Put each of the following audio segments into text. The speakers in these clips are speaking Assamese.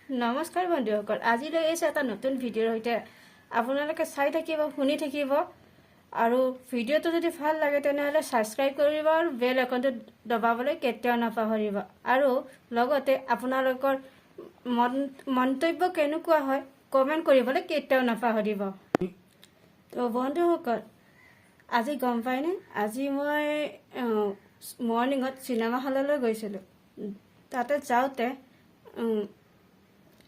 নমস্কাৰ বন্ধুসকল, আজি লৈ আহিছোঁ এটা নতুন ভিডিঅ'ৰ সৈতে। আপোনালোকে চাই থাকিব, শুনি থাকিব আৰু ভিডিঅ'টো যদি ভাল লাগে, তেনেহ'লে ছাবস্ক্ৰাইব কৰিব আৰু বেল আইকনটো দবাবলৈ কেতিয়াও নাপাহৰিব। আৰু লগতে আপোনালোকৰ মন্তব্য কেনেকুৱা হয়, কমেণ্ট কৰিবলৈ কেতিয়াও নাপাহৰিব। তো বন্ধুসকল, আজি গম পায়নে, আজি মই মৰ্ণিঙত চিনেমা হললৈ গৈছিলোঁ। তাতে যাওঁতে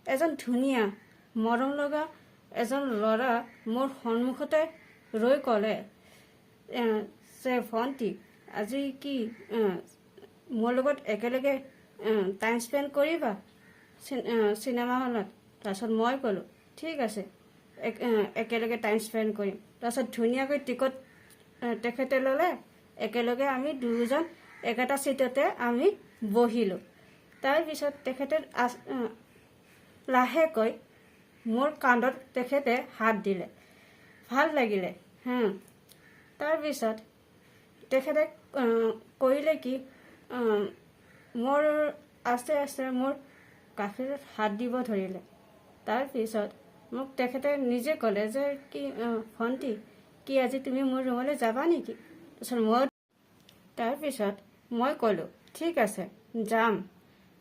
এজন ধুনীয়া মৰম লগা এজন ল'ৰা মোৰ সন্মুখতে ৰৈ ক'লে যে, "ভণ্টি, আজি কি মোৰ লগত একেলগে টাইম স্পেণ্ড কৰিবা চিনেমা হলত?" তাৰপিছত মই ক'লোঁ, "ঠিক আছে, একেলগে টাইম স্পেণ্ড কৰিম।" তাৰপিছত ধুনীয়াকৈ টিকট তেখেতে ল'লে। একেলগে আমি দুয়োজন একেটা চিটতে আমি বহিলোঁ। তাৰপিছত তেখেতে লাহেকৈ মোৰ কান্ধত তেখেতে হাত দিলে। ভাল লাগিলে। তাৰপিছত তেখেতে কৰিলে কি, মোৰ আস্তে আস্তে মোৰ গাঁঠিত হাত দিব ধৰিলে। তাৰপিছত মোক তেখেতে নিজে ক'লে যে কি, "ভণ্টি, কি আজি তুমি মোৰ ৰুমলৈ যাবা নেকি?" তাৰপিছত মই ক'লোঁ, "ঠিক আছে, যাম,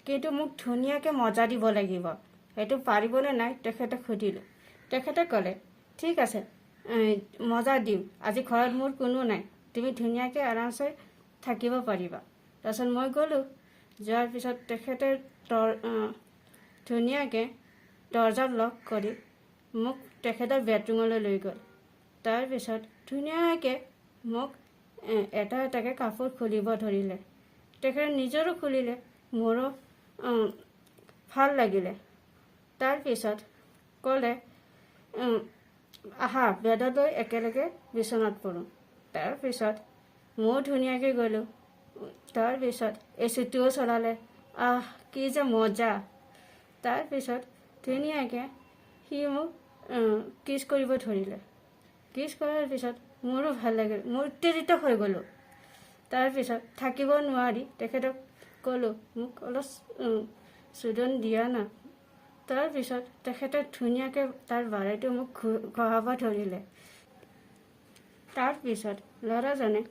কিন্তু মোক ধুনীয়াকৈ মজা দিব লাগিব। সেইটো পাৰিবনে নাই?" তেখেতক সুধিলোঁ। তেখেতে ক'লে, "ঠিক আছে, মজা দিম। আজি ঘৰত মোৰ কোনো নাই, তুমি ধুনীয়াকৈ আৰামছে থাকিব পাৰিবা।" তাৰপিছত মই গ'লোঁ। যোৱাৰ পিছত তেখেতে ধুনীয়াকৈ দৰ্জা লক কৰি মোক তেখেতৰ বেডৰুমলৈ লৈ গ'ল। তাৰপিছত ধুনীয়াকৈ মোক এটা এটাকৈ কাপোৰ খুলিব ধৰিলে। তেখেতে নিজৰো খুলিলে, মোৰো ভাল লাগিলে। তাৰপিছত ক'লে, "আহা, বেডত গৈ একেলগে বিচনাত পৰোঁ।" তাৰপিছত ময়ো ধুনীয়াকৈ গ'লোঁ। তাৰপিছত এচিটোও চলালে। আহ, কি যে মজা! তাৰপিছত ধুনীয়াকৈ সি মোক কিছ কৰিব ধৰিলে। কিছ কৰাৰ পিছত মোৰো ভাল লাগিল, মোৰ উত্তেজিত হৈ গ'লোঁ। তাৰপিছত থাকিব নোৱাৰি তেখেতক ক'লোঁ, "মোক অলপ চুদন দিয়া না।" তাৰপিছত তেখেতে ধুনীয়াকৈ তাৰ বাৰেটো মোক ঘঁহাব ধৰিলে। তাৰপিছত ল'ৰাজনে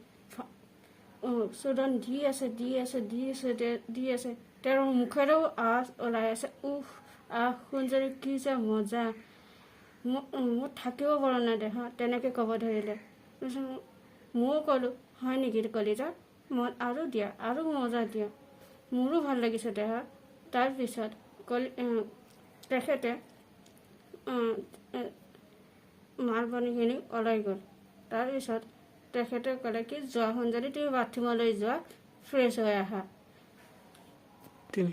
চুদন দি আছে, দি আছে, দি আছে, দি আছে। তেওঁৰ মুখেৰেও আৱাজ ওলাই আছে, "উফ, আহ, সোণজনী, কি যে মজা, মোৰ থাকিব পৰা নাই দেহা," তেনেকৈ ক'ব ধৰিলে। তাৰপিছত ময়ো ক'লোঁ, "হয় নেকি কলিজা, মই আৰু দিয়া, আৰু মজা দিয়া, মোৰো ভাল লাগিছে দেহা।" তাৰপিছত তেখেতে মাল পানীখিনি ওলাই গ'ল। তাৰপিছত তেখেতে ক'লে কি, "যোৱা সোণজনী, তুমি বাথৰুমলৈ যোৱা, ফ্ৰেছ হৈ আহা।" তিনি।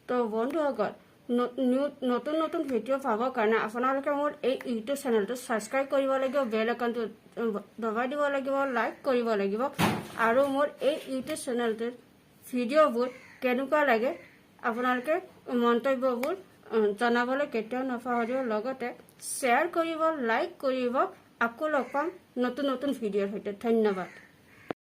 তো বন্ধুসকল, নতুন নতুন ভিডিঅ' পাবৰ কাৰণে আপোনালোকে মোৰ এই ইউটিউব চেনেলটো ছাবস্ক্ৰাইব কৰিব লাগিব, বেল আইকনটো দবাই দিব লাগিব, লাইক কৰিব লাগিব আৰু মোৰ এই ইউটিউব চেনেলটোত ভিডিঅ'বোৰ কেনেকুৱা লাগে, আপোনালোকে মন্তব্যবোৰ জনাবলৈ কেতিয়াও নাপাহৰিব। লগতে শ্বেয়াৰ কৰিব, লাইক কৰিব। আকৌ লগ পাম নতুন নতুন ভিডিঅ'ৰ সৈতে। ধন্যবাদ।